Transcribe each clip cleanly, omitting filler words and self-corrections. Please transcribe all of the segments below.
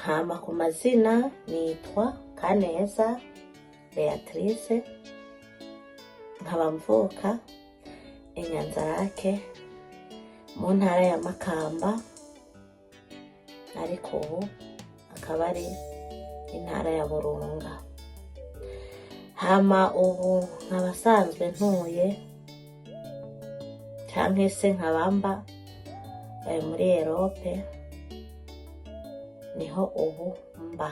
Hama ku mazina nitwa Kaneza Beatrice, nkaba mvuka i Nyanzarake mu ntara ya Makamba, ariko ubu akaba ari intara ya Burunga. Hama ubu nkaba nsanzwe ntuye canke se nkaba mba muri Europe, niho ubu mba.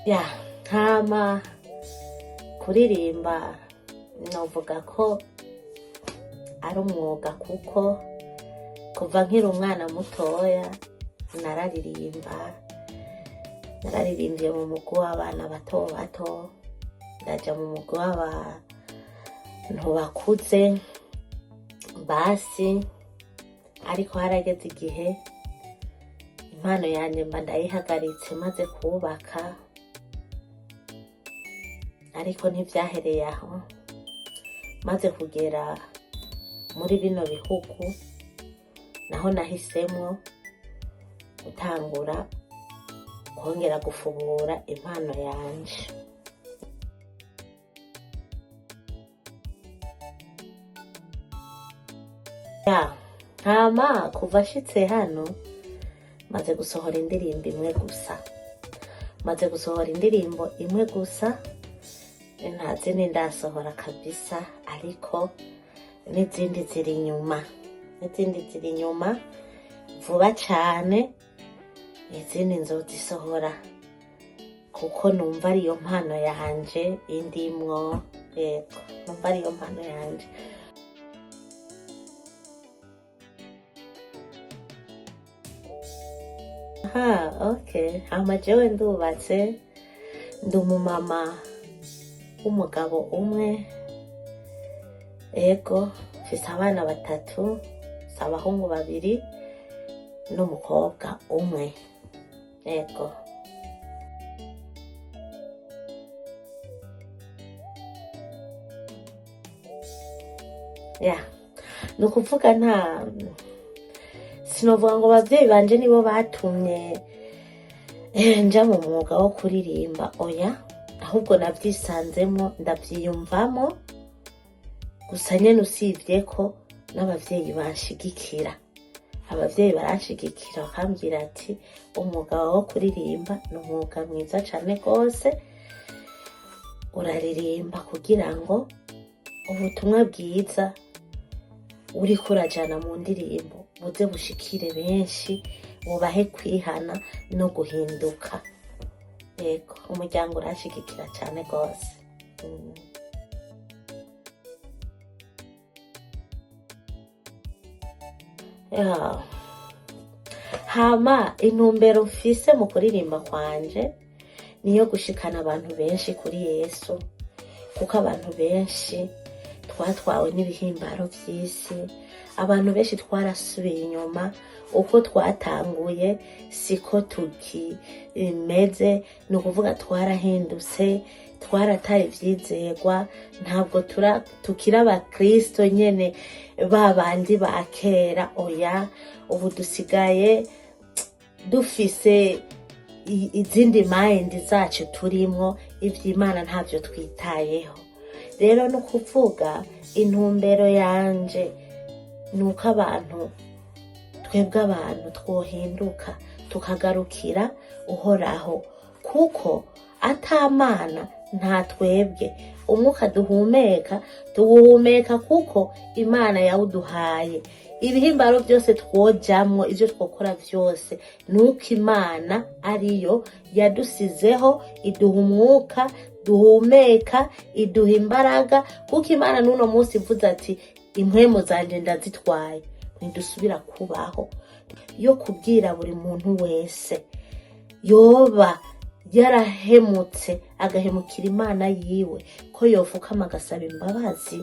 Ya, hama kuririmba novuga ko ari umwuga, kuko kuva nkiri umwana mutoya nararirimba. Nararirimbye mu mugwi w'abana bato bato, ndaja mu mugwi w'abantu bakuze basi, ariko harageze igihe impano yanje mba ndayihagaritse maze kubaka. Ariko ntivyahereye aho, maze kugera muri bino bihugu naho nahisemwo gutangura kongera gufubura impano yanje. Ya, hama kuva nshitse hano maze gusohora indirimbo imwe gusa, maze gusohora indirimbo imwe gusa, nta zindi ndasohora kabisa, ariko n'izindi ziri inyuma, n'izindi ziri inyuma vuba cane, izindi nzozisohora kuko numva ariyo mpano yanje indimwo. Yego, numva ariyo mpano yanje. Ha, okay. Hama jewe ndubatse, ndi umumama w'umugabo umwe. Ego, mfise abana batatu, mfise abahungu babiri n'umukobwa umwe. Ego. Ya, ni ukuvuga nta sinovuga ngo abavyeyi banje nibo batumye nja mu mwuga wo kuririmba, oya, ahubwo navyisanzemwo, ndavyiyumvamo gusa nyene, usibye ko n'abavyeyi banshigikira. Abavyeyi baranshigikira bakambwira ati: "Umwuga wo kuririmba ni umwuga mwiza cane rwose, uraririmba kugira ngo ubutumwa bwiza uriko urajana mu ndirimbo buze bushikire benshi, bubahe kwihana no guhinduka." Yego, umuryango uranshigikira cane rwose. Ya. Hama intumbero mfise mu kuririmba kwanje niyo gushikana abantu benshi kuri Yesu, kuko abantu benshi twatwawe n'ibihimbaro vy'isi, abantu benshi twarasubiye inyuma, uko twatanguye siko tukimeze. Ni ukuvuga twarahindutse, twarataye ivyizerwa, ntabwo tukiri abakristo nyene ba bandi ba kera, oya. Ubu dusigaye dufise izindi mind zacu turimwo, ivy'Imana ntavyo twitayeho. Rero ni ukuvuga intumbero yanje ni uko abantu, twebwe abantu, twohinduka tukagarukira Uhoraho, kuko atamana nta twebwe. Umwuka duhumeka tuwuhumeka kuko Imana yawuduhaye. Ibihimbaro byose twojamwo, ivyo twokora vyose, nuko Imana ariyo yadusizeho, iduha umwuka duhumeka, iduha imbaraga, kuko Imana n'uno munsi ivuze ati: "Impwemu zanje ndazitwaye", ntidusubira kubaho. Yo kubwira buri muntu wese yoba yarahemutse agahemukira Imana yiwe ko yofukama agasaba imbabazi,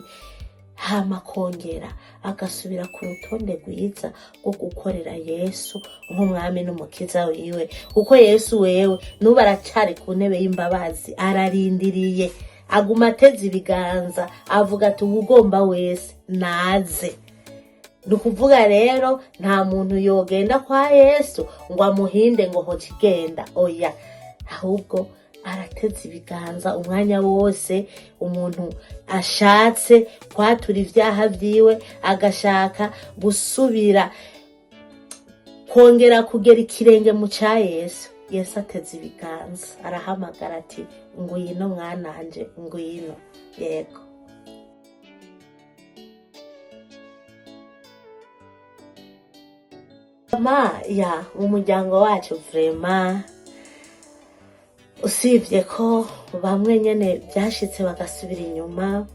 hama akongera agasubira ku rutonde rwiza rwo gukorera Yesu nk'umwami n'umukiza wiwe, kuko Yesu wewe n'ubu aracari ku ntebe y'imbabazi, ararindiriye, aguma ateze ibiganza, avuga ati: "Uwugomba wese naze." Ni ukuvuga rero nta muntu yogenda kwa Yesu ngo amuhinde ngo hoca igenda, oya, ahubwo arateze ibiganza umwanya wose. Umuntu ashatse kwatura ibyaha vyiwe, agashaka gusubira kongera kugera ikirenge mu ca Yesu, Yesu ateze ibiganza, arahamagara ati: "Ngwino mwananje, ngwino." Yego. Ma ya mu muryango wacu, vraiment, usibye ko bamwe nyene byashitse bagasubira inyuma,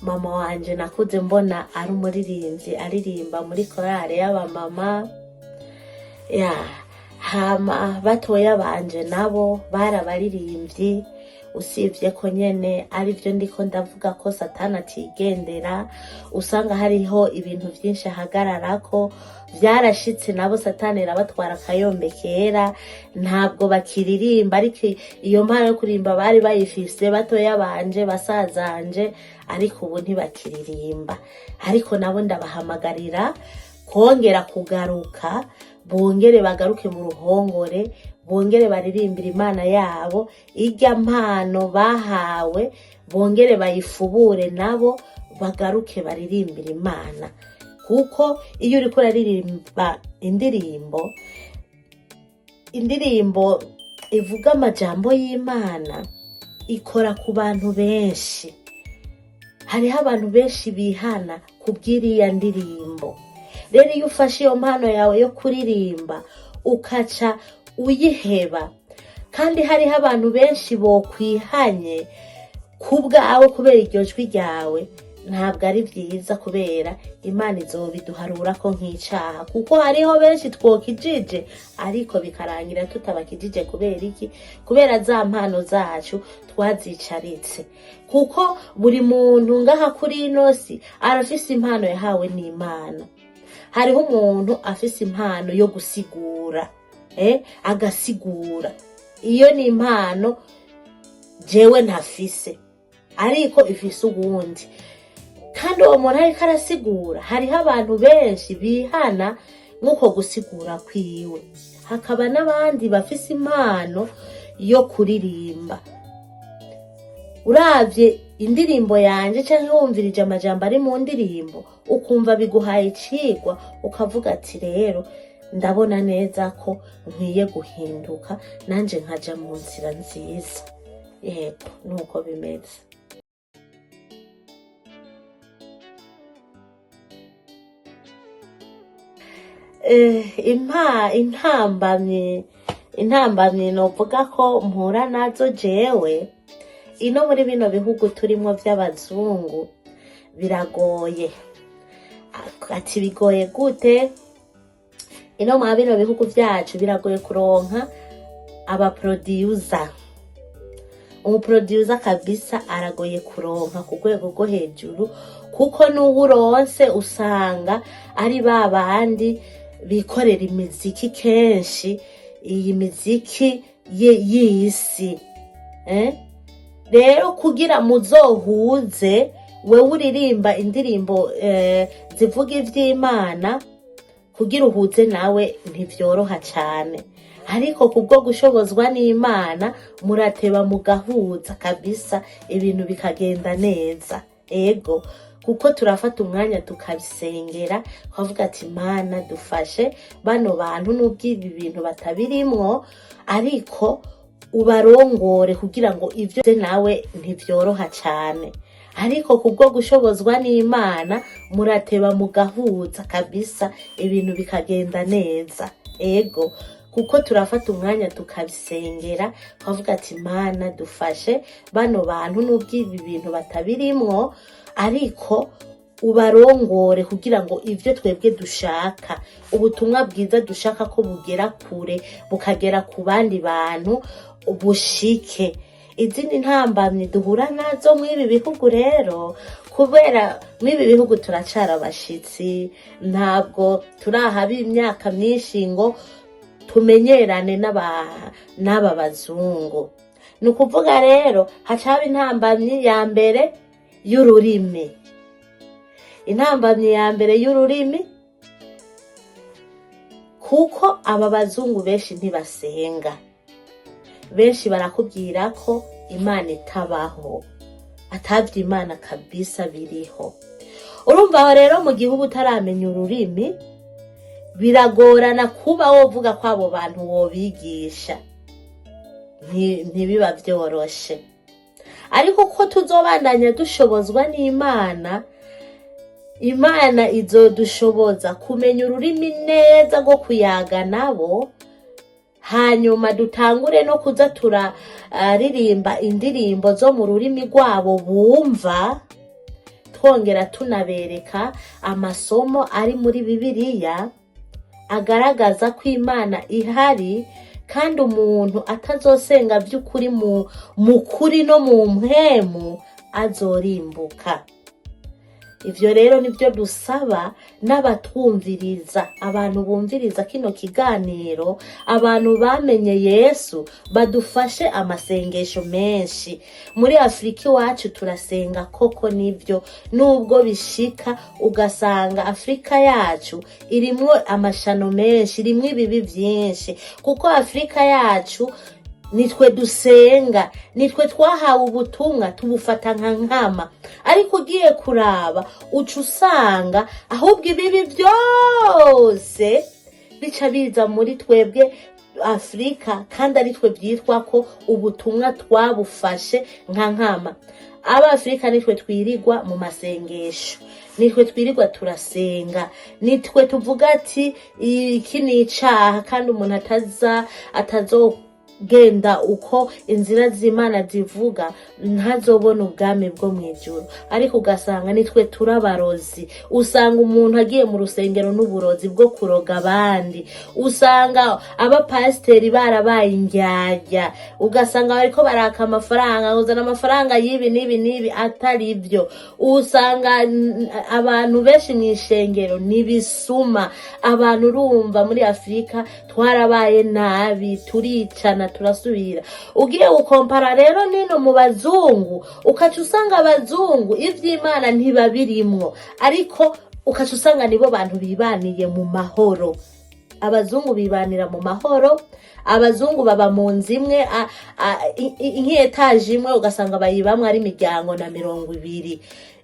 mama wanje nakuze mbona ari umuririmbyi, aririmba muri korale y'abamama. Ya hama batoya banje nabo barabaririmbyi, usibye ko nyene aribyo ndiko ndavuga ko Satani atigendera, usanga hariho ibintu vyinshi ahagararako. Vyarashitse nabo Satani irabatwara akayombe kera, ntabwo bakiririmba, ariko iyo mpano yo kuririmba bari bayifise, batoya banje, basazanje, ariko ubu ntibakiririmba. Ariko nabo ndabahamagarira kongera kugaruka, bongere bagaruke mu ruhongore, bongere baririmbire Imana yabo. Irya mpano bahawe bongere bayifubure, nabo bagaruke baririmbire Imana, kuko iyo uriko uraririmba indirimbo ivuga amajambo y'Imana ikora ku bantu benshi. Hariho abantu benshi bihana kubw'iriya ndirimbo. Rero iyo ufashe iyo mpano yawe yo kuririmba ukaca uyiheba, kandi hariho abantu benshi bokwihanye ku bwawe kubera iryo jwi ryawe, ntabwo ari byiza, kubera Imana izobiduharura ko nk'icaha, kuko hariho benshi twokijije ariko bikarangira tutabakijije. Kubera iki? Kubera za mpano zacu twazicaritse. Kuko buri muntu ngaha kuri ino si arafise impano yahawe n'Imana. Hariho umuntu afise impano yo gusigura, agasigura. Iyo ni impano jewe ntafise, ariko ifise uwundi. Kandi uwo muntu ariko arasigura, hariho abantu benshi bihana nk'uko gusigura kwiwe. Hakaba n'abandi bafise impano yo kuririmba. Uravye indirimbo yanje canke wumvirije amajambo ari mu ndirimbo, ukumva biguhaye icigwa, ukavuga ati: "Rero ndabona neza ko nkwiye guhinduka, nanje nkaja mu nzira nziza." Yego, nuko bimeze. Intambamyi novuga ko mpura nazo jewe ino muri bino bihugu turimwo vy'abazungu biragoye. Ati bigoye gute? Ino mwa bino bihugu vyacu biragoye kuronka abaproducer. Umuproducer kabisa aragoye kuronka ku rwego rwo hejuru, kuko n'uwo uronse usanga ari ba bandi bikorera imiziki kenshi, iyi miziki y'isi, eh? Rero kugira muzohuze, wewe uririmba indirimbo zivuga ivy'Imana, kugira uhuze nawe ntivyoroha cane. Ariko kubwo gushobozwa n'Imana murateba mugahuza kabisa, ibintu bikagenda neza. Ego, kuko turafata umwanya tukabisengera, tukavuga ati: "Mana, dufashe bano bantu, nubwo ibi bintu batabirimwo, ariko ubarongore kugira ngo ivyo nawe ntivyoroha cane." Ariko kubwo gushobozwa n'Imana murateba mugahuza kabisa, ibintu bikagenda neza. Ego, kuko turafata umwanya tukabisengera, tukavuga ati: "Mana, dufashe bano bantu, nubwo ibi bintu batabirimwo, ariko ubarongore kugira ngo ivyo twebwe dushaka, ubutumwa bwiza dushaka ko bugera kure, bukagera ku bandi bantu, bushike." Izindi ntambamyi duhura nazo mw'ibi bihugu rero, kubera mw'ibi bihugu turacara abashitsi, ntabwo turahaba imyaka myinshi ngo tumenyerane n'aba bazungu. Ni ukuvuga rero haca haba intambamyi ya mbere y'ururimi. Intambamyi ya mbere y'ururimi, kuko aba bazungu benshi ntibasenga. Benshi barakubwira ko Imana itabaho, atavye Imana kabisa biriho. Urumva aho rero, mu gihe uba utaramenya ururimi, biragorana kuba wovuga ko abo bantu wobigisha. Ntibiba vyoroshe. Ariko ko tuzobandanya dushobozwa n'Imana, Imana izodushoboza kumenya ururimi neza rwo kuyaga nabo, hanyuma dutangure no kuza turaririmba indirimbo zo mu rurimi rwabo bumva, twongera tunabereka amasomo ari muri Bibiliya agaragaza ko Imana ihari, kandi umuntu atazosenga by'ukuri mu kuri no mu mpwemu azorimbuka. Ivyo rero nibyo dusaba n'abatwumviriza, abantu bumviriza kino kiganiro, abantu bamenye Yesu, badufashe amasengesho menshi. Muri Afurika iwacu turasenga koko, nibyo, nubwo bishika ugasanga Afurika yacu irimwo amashano menshi, irimwo ibibi vyinshi, kuko Afurika yacu nitwe dusenga, nitwe twahawe ubutumwa, tubufata nka nkama. Ariko ugiye kuraba, uca usanga ahubwo ibibi byose bica biza muri twebwe Afurika, kandi ari twe byitwa ko ubutumwa twabufashe nka nkama. Abafurika nitwe twirirwa mu masengesho, nitwe twirirwa turasenga, nitwe tuvuga ati iki ni icaha, kandi umuntu ataza atazogenda uko inzira z'Imana zivuga ntazobona ubwami bwo mu ijuru. Ariko ugasanga nitwe turabarozi. Usanga umuntu agiye mu rusengero n'uburozi bwo kuroga abandi. Usanga abapasiteri barabaye indyarya, ugasanga bariko baraka amafaranga, uzana amafaranga y'ibi n'ibi n'ibi atari byo. Usanga abantu benshi mu ishengero n'ibisuma. Abantu, urumva, muri Afurika twarabaye nabi, turicana, turasubira. Ugiye gukompara rero nino mu bazungu, ukaca usanga abazungu ivy'Imana ntibabirimwo, ariko ukaca usanga nibo bantu bibaniye mu mahoro. Abazungu bibanira mu mahoro. Abazungu baba mu nzu imwe, nk'etaje imwe, ugasanga bayibamwo ari imiryango na 20.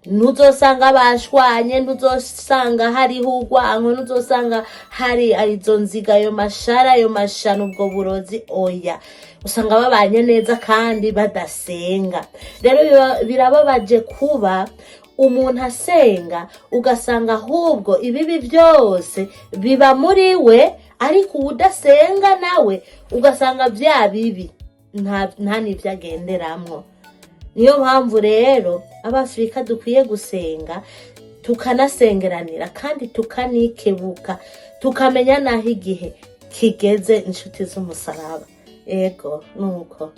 Ntuzosanga bashwanye, ntuzosanga hariho urwanko, ntuzosanga hari izo nziga, ayo mashara, ayo mashano, ubwo burozi, oya. Usanga babanye neza kandi badasenga. Rero birababaje kuba umuntu asenga, ugasanga ahubwo ibibi byose biba muri we, ariko uwudasenga nawe ugasanga bya bibi nta n'ibyo agenderamwo. Niyo mpamvu rero Abafurika dukwiye gusenga, tukanasengeranira, kandi tukanikebuka, tukamenya n'aho igihe kigeze. Inshuti z'umusaraba, ego, nuko.